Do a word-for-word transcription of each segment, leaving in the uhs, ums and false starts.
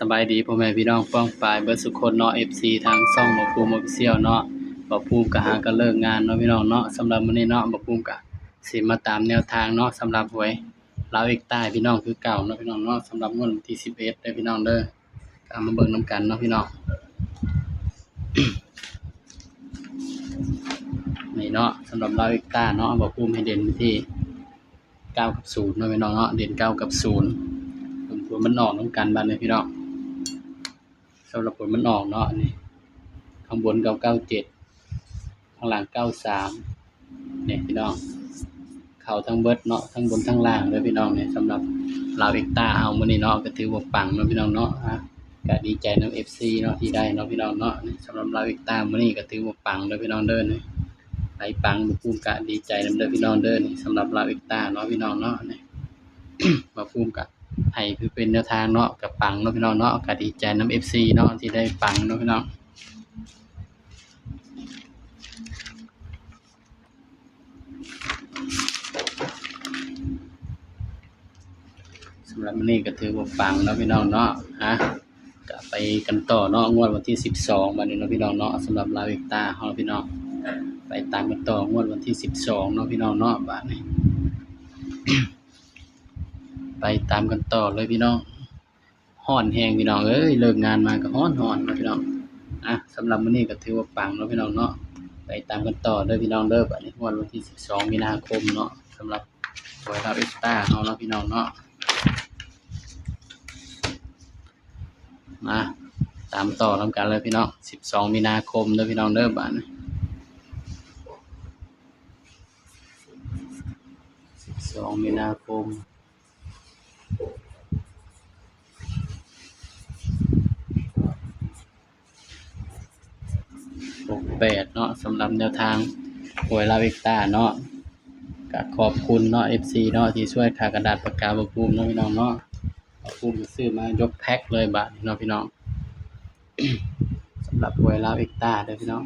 สบายดีพ่อแม่พี่น้องป้องปายเบิดสุคนเนาะ เอฟซี ทางช่องบ่าวภูมิ Official เนาะ บ่าวภูมิก็หาก็เลิกงานเนาะพี่น้องเนาะ สำหรับมื้อนี้เนาะ บ่าวภูมิก็สิมาตามแนวทางเนาะ สำหรับหวยลาวเอกใต้พี่น้องคือเก่าเนาะพี่น้องเนาะ สำหรับงวดวันที่สิบเอ็ดเด้อพี่น้องเด้อ ก็มาเบิ่งนำกันเนาะพี่น้อง นี่เนาะ สำหรับลาวเอกใต้เนาะ บ่าวภูมิให้เด่นไปที่เก้ากับศูนย์เนาะพี่น้องเนาะ เด่นเก้ากับศูนย์ ผลมันออกนำกันบัดนี้พี่น้อง สำหรับผลมันออกเนาะ อันนี้ ข้างบนเก้าเก้าเจ็ด ข้างล่างเก้าสาม เนี่ยพี่น้อง เข้าทั้งเบิดเนาะ ทั้งบนทั้งล่างเลยพี่น้องเนี่ย สำหรับลาวเอกใต้เฮามื้อนี้เนาะ ก็ถือว่าปังเนาะพี่น้องเนาะ อ่ะ ก็ดีใจนำ เอฟซี เนาะ ที่ได้เนาะพี่น้องเนาะ นี่สำหรับลาวเอกใต้มื้อนี้ก็ถือว่าปังเด้อพี่น้องเด้อ นี่ ไผปังบ่าวภูมิก็ดีใจนำเด้อพี่น้องเด้อ นี่สำหรับลาวเอกใต้เนาะพี่น้องเนาะ นี่ บ่าวภูมิก็ให้เพื่อเป็นแนวทางเนาะ ก็ปังเนาะพี่น้องเนาะ ก็ดีใจนำ เอฟซี เนาะ ที่ได้ปังเนาะพี่น้อง สำหรับมื้อนี้ก็ถือว่าปังเนาะพี่น้องเนาะ ฮะ ก็ไปกันต่อเนาะ งวดวันที่สิบสองบัดนี้เนาะพี่น้องเนาะ สำหรับลาวเอกใต้เฮาพี่น้อง ไปตามกันต่องวดวันที่สิบสองเนาะพี่น้องเนาะ บัดนี้ ไปตามกันต่อเลยพี่น้อง ร้อนแฮงพี่น้องเอ้ย เลิกงานมาก็ร้อนๆเนาะพี่น้อง อ่ะ สำหรับมื้อนี้ก็ถือว่าปังเนาะพี่น้องเนาะ ไปตามกันต่อเด้อพี่น้องเด้อ บัดนี้งวดวันที่สิบสองมีนาคมเนาะ สำหรับหวยลาวเอกใต้เฮาเนาะพี่น้องเนาะ มาตามต่อนำกันเลยพี่น้อง สิบสองมีนาคมเด้อพี่น้องเด้อ บัดนี้ สิบสองมีนาคม หกแปดเนาะ สำหรับแนวทางหวยลาวเอกใต้เนาะ ก็ขอบคุณเนาะ เอฟซี เนาะ ที่ช่วยค่ากระดาษปากกาบ่าวภูมิเนาะพี่น้องเนาะ บ่าวภูมิก็ซื้อมายกแพ็คเลยบัดนี้เนาะพี่น้อง สำหรับหวยลาวเอกใต้เด้อพี่น้อง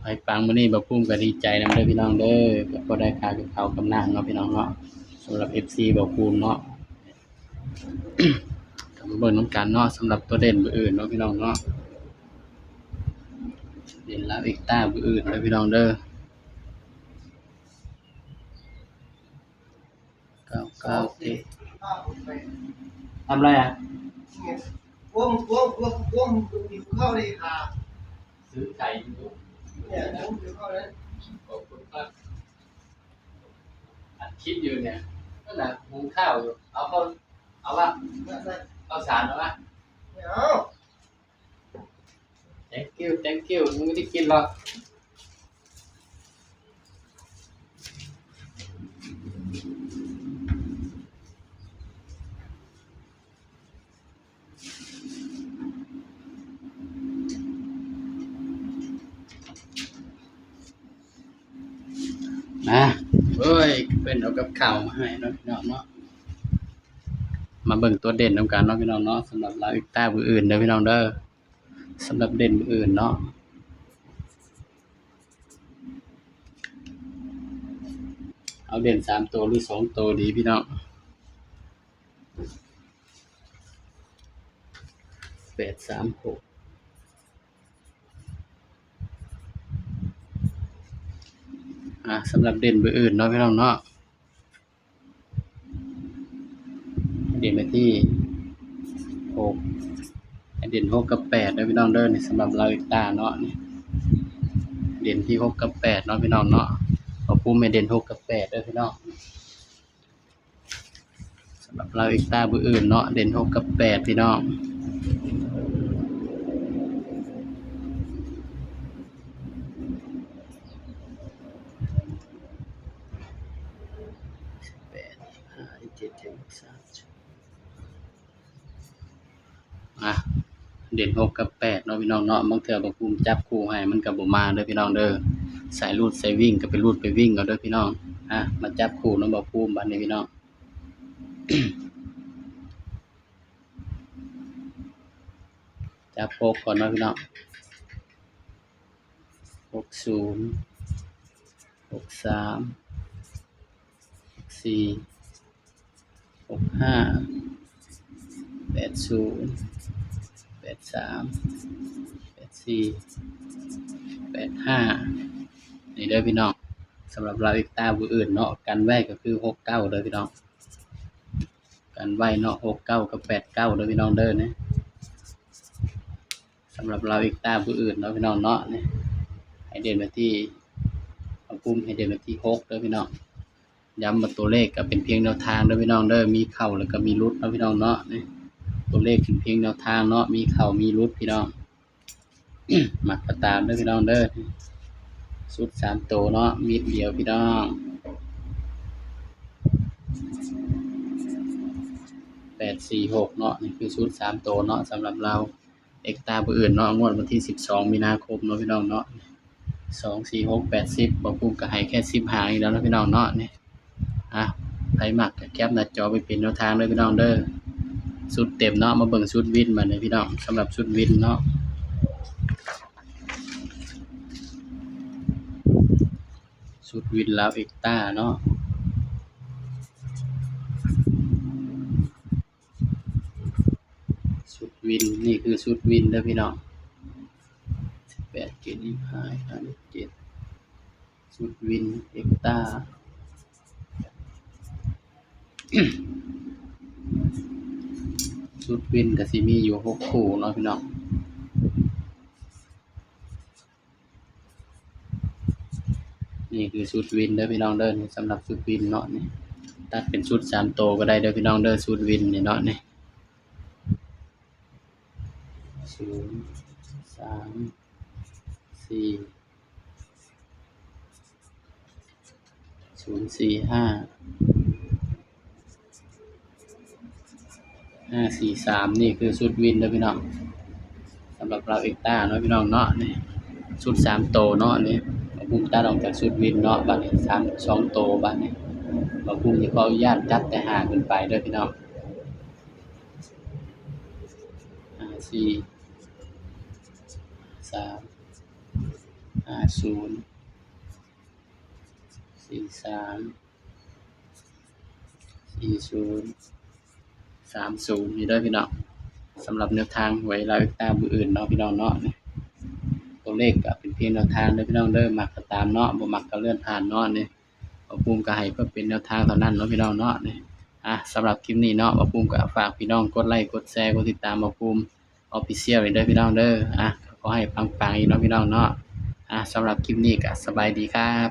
ไผปังมื้อนี้บ่าวภูมิก็ดีใจนำเด้อพี่น้องเด้อ ก็พอได้ค่ากับข้าวกับน้ำเนาะพี่น้องเนาะ สำหรับ เอฟซี บ่าวภูมิเนาะ ก็มาเบิ่งนำกันเนาะ สำหรับตัวเด่นมื้ออื่นเนาะพี่น้องเนาะ เด่นลาวเอกใต้มื้ออื่นเด้อพี่น้องเด้อ เก้าเก้าเจ็ด ทำอะไรอ่ะ เนี่ย กลัว กลัว กลัว กลัว หิวข้าวเลยค่ะ ซื้อไก่อยู่ เนี่ย ผมหิวข้าวแล้ว ขอบคุณครับ อัดคลิปอยู่เนี่ย นั่นน่ะ หุงข้าวอยู่ เอาข้าว เอาวะ นั่นน่ะ ข้าวสารเอาวะ ไม่เอา thank you thank you มึงไม่ได้กินหรอก นะ เอ้ย เพิ่นเอากับข้าวมาให้เนาะพี่น้องเนาะ มาเบิ่งตัวเด่นนำกันเนาะพี่น้องเนาะ สำหรับลาวเอกใต้มื้ออื่นเด้อพี่น้องเด้อ สำหรับเด่นมื้ออื่นเนาะ เอาเด่นสามตัวหรือสองตัวดีพี่น้อง แปดสามหก อ่า สำหรับเด่นมื้ออื่นเนาะพี่น้องเนาะ เด่นไปที่หก ให้เด่นหกกับแปดเด้อพี่น้องเด้อ นี่สำหรับลาวเอกใต้เนาะ นี่ เด่นที่หกกับแปดเนาะพี่น้องเนาะ บ่าวภูมิให้เด่นหกกับแปดเด้อพี่น้อง สำหรับลาวเอกใต้มื้ออื่นเนาะ เด่นหกกับแปดพี่น้อง แปด ห้า เจ็ด เจ็ด สาม อ่ะ เด่นหกกับแปดเนาะพี่น้องเนาะ บางเทื่อบ่าวภูมิจับคู่ให้มันก็บ่มาเด้อพี่น้องเด้อ สายรูดสายวิ่งก็ไปรูดไปวิ่งเอาเด้อพี่น้อง อ่ะ มาจับคู่เนาะบ่าวภูมิบัดนี้พี่น้อง จับหกก่อนเนาะพี่น้อง หกศูนย์ หกสาม หกสี่ หกห้า แปดศูนย์ แปดสาม แปดสี่ แปดห้า นี่เด้อพี่น้อง สำหรับลาวเอ็กต้ามื้ออื่นเนาะ กันไว้ก็คือหกเก้าเด้อพี่น้อง กันไว้เนาะ หกเก้ากับแปดเก้าเด้อพี่น้องเด้อเนี่ย สำหรับลาวเอ็กต้ามื้ออื่นเนาะพี่น้องเนาะเนี่ย ให้เด่นไปที่ เอากลุ่มให้เด่นไปที่หกเด้อพี่น้อง ย้ำว่าตัวเลขก็เป็นเพียงแนวทางเด้อพี่น้องเด้อ มีเข้าแล้วก็มีหลุดเนาะพี่น้องเนาะเนี่ย ตัวเลขเป็นเพียงแนวทางเนาะ มีเข้ามีหลุดพี่น้อง มักก็ตามเด้อพี่น้องเด้อ ชุดสามตัวเนาะ มีดเดียวพี่น้อง แปดสี่หก เนาะ นี่คือชุดสามตัวเนาะ สำหรับลาวเอ็กต้ามื้ออื่นเนาะ งวดวันที่สิบสองมีนาคมเนาะพี่น้องเนาะ สอง สี่ หก แปด สิบ บ่าวภูมิก็ให้แค่สิบหางอีกแล้วเนาะพี่น้องเนาะ นี่ อ่ะ ไผมักก็แคปหน้าจอไปเป็นแนวทางเด้อพี่น้องเด้อ ชุดเต็มเนาะ มาเบิ่งชุดวินบัดนี้พี่น้อง สำหรับชุดวินเนาะ ชุดวินลาวเอ็กต้าเนาะ ชุดวิน นี่คือชุดวินเด้อพี่น้อง สิบแปด เจ็ด ยี่สิบห้า สามสิบเจ็ด ชุดวินเอ็กต้า ชุดวินก็สิมีอยู่หกคู่เนาะพี่น้อง นี่คือชุดวินเด้อพี่น้องเด้อ นี่สำหรับชุดวินเนาะ นี่ตัดเป็นชุดสามตัวก็ได้เด้อพี่น้องเด้อ ชุดวินนี่เนาะ นี่ ศูนย์ สาม สี่ ศูนย์ สี่ ห้า ห้า สี่ สาม นี่คือชุดวินเด้อพี่น้อง สำหรับลาวเอ็กต้าเนาะพี่น้องเนาะ นี่ชุดสามตัวเนาะ นี่บ่าวภูมิตัดออกจากชุดวินเนาะ บัดนี้สาม สองตัว บัดนี้บ่าวภูมิสิขออนุญาตจัดแต่ห้าขึ้นไปเด้อพี่น้อง ห้า สี่ สาม ห้า ศูนย์ สี่ สาม สี่ ศูนย์ สาม ศูนย์ นี่เด้อพี่น้อง สำหรับแนวทางหวยลาวเอ็กต้ามื้ออื่นเนาะพี่น้องเนาะ นี่ตัวเลขก็เป็นเพียงแนวทางเด้อพี่น้องเด้อ มักก็ตามเนาะ บ่มักก็เลื่อนผ่านเนาะ นี่บ่าวภูมิก็ให้เพื่อเป็นแนวทางเท่านั้นเนาะพี่น้องเนาะ นี่ อ่ะ สำหรับคลิปนี้เนาะ บ่าวภูมิก็ฝากพี่น้องกดไลค์ กดแชร์ กดติดตามบ่าวภูมิ Official นี่เด้อพี่น้องเด้อ อ่ะ ขอให้ปังๆอีกเนาะพี่น้องเนาะ อ่ะ สำหรับคลิปนี้ก็สบายดีครับ